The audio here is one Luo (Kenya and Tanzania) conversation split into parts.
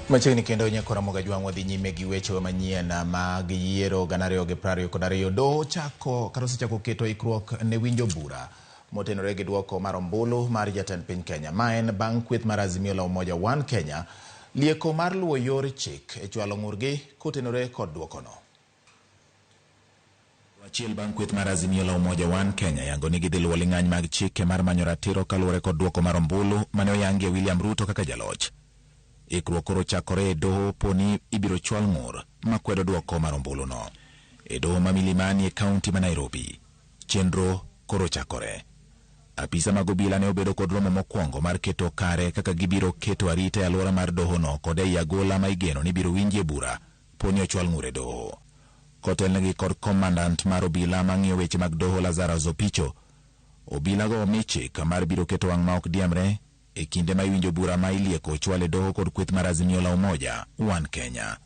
Machiegni kendo nyakora Mogajwang' wadhi nyime gi wechewa manyien mag yiero 2022. Doho chako kata osechako keto ikruok ne winjo bura motenore gi duoko mar ombulu mar jatend piny Kenya. Ma en bang' kweth mar Azimio la Umoja One Kenya lieko mar luwo yor chik e chwalo ng'urgi kotenore kod duokono. Achiel bang' kweth mar Azimio la Umoja One Kenya yango ni gidhi luwo ling'any mag chike mar manyo ratiro kaluwore kod duoko mar ombulu mane oyangie William Ruto kaka jaloch. Ikruok koro chakore e doho poni ibiro chwal ng'ur makwedo duoko mar ombuluno. E doho ma Milimani e kaunti ma Nairobi, chenro koro chakore. Apisa mag obila ne obedo kod romo mokwongo mar keto kare kaka gibiro keto arita e alwora mar dohono kod ei agola ma igeno ni ibiro winjie bura poni ochwal ng'ur e doho. Kotelnegi kod komandant mar obila mang'iyo weche mag doho Lazarus Opicho, obilago omi chik mar biro keto wang' ma ok diemre e kinde ma iwinjo bura ma ilieko ochwal e doho kod kweth mar Azimio la Umoja One Kenya.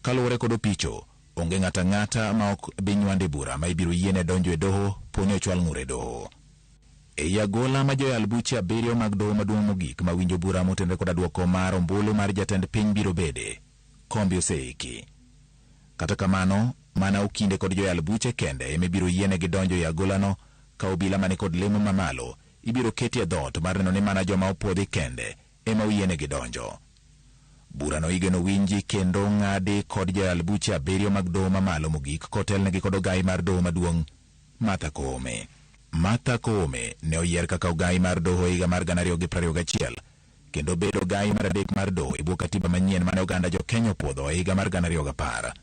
Kaluwore kod Opicho, onge ng'ato ang'ata ma ok bi nywando e bura ma ibiro yiene donjo e doho poni ochwal ng'ur e doho. Ei agola ma joyal buche 7 mag doho maduong' mogik ma winjo bura motenore koda duoko mar ombulu mar jatend piny biro bede, kombe oseiki. Kata kamano, mana okinde kod joyal buche kende ema ibiro yienegi donjo e agolano ka obila mani kod lemo mamalo ibiro keti e dhoot mar neno ni mana joma opuodhi kende ema oyienegi donjo. Burano igeno winji kendo ng'adi kod joyal buche 7 mag doho mamalo mogik kotelnegi kod ogai mar doho maduong' Martha Koome. Martha Koome ne oyier kaka ogai mar doho e higa mar 2021 kendo bedo ogai mar 3 mar doho e bwo katiba manyien mane oganda jo Kenya opuodho e higa mar 2010.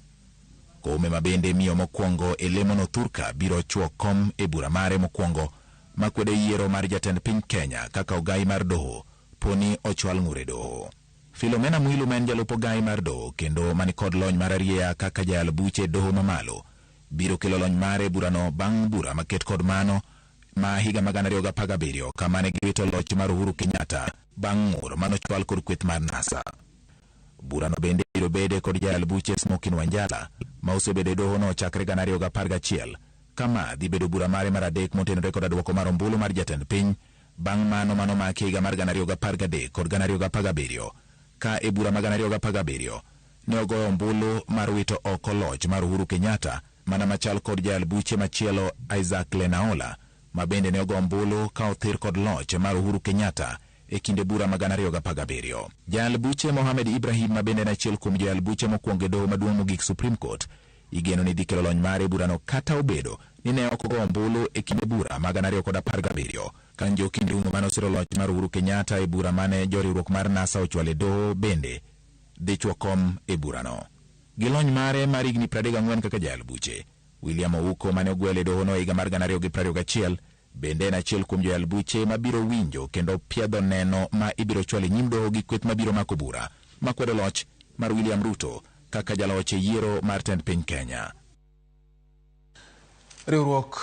Koome ma bende miyo mokwongo e lemono thurka biro chuo kom e bura mare mokwongo makwedo yiero mar jatend piny Kenya kaka ogai mar doho poni ochwal ng'ur e doho. Philomena Mwilu ma en jalup ogai mar doho kendo mani kod lony mar arieya kaka jayal buche e doho mamalo biro kelo lony mare e burano bang' bura maket kod mano ma higa mag 2017 kama ne giwito loch mar Uhuru Kenyatta bang' ng'ur manochwal kod kweth mar NASA. Burano bende biro bede kod jayal buche Smokin Wanjala ma osebedo e dohono chakre 2011 kama dhi bedo bura mare mar 3 motenore kod duoko mar ombulu mar jatend piny bang' mano manomaki higa mar 2013 kod 2017 ka e bura ma 2017 ne ogoyo ombulu mar wito oko loch mar Uhuru Kenyatta mana machal kod jayal buche machielo Isaac Lenaola ma bende ne ogo ombulu ka othir kod loch mar Uhuru Kenyatta e kinde bura ma 2017. Jayal buche Mohamed Ibrahim ma bende en achiel kuom joyal buche mokwongo e doho maduong' mogik Supreme Court igeno ni dhi kelo lony mare e burano kata obedo ni ne ok ogo ombulu e kinde bura ma 2017 ka Njoki Ndung'u mane osiro loch mar Uhuru Kenyatta e bura mane joriwruok mar NASA ochwalo e doho bende dhi chwo kom e burano. Gi lony mare mar higni 34 kaka jayal buche, William Ouko mane ogwel e dohono e higa mar 2021 bende en achiel kuom joyal buche mabiro winjo kendo piedho neno ma ibiro chwal e nyim doho gi kweth mabiro mako bura makwedo loch mar William Ruto kaka jaloch e yiero mar tend piny Kenya. Riwruok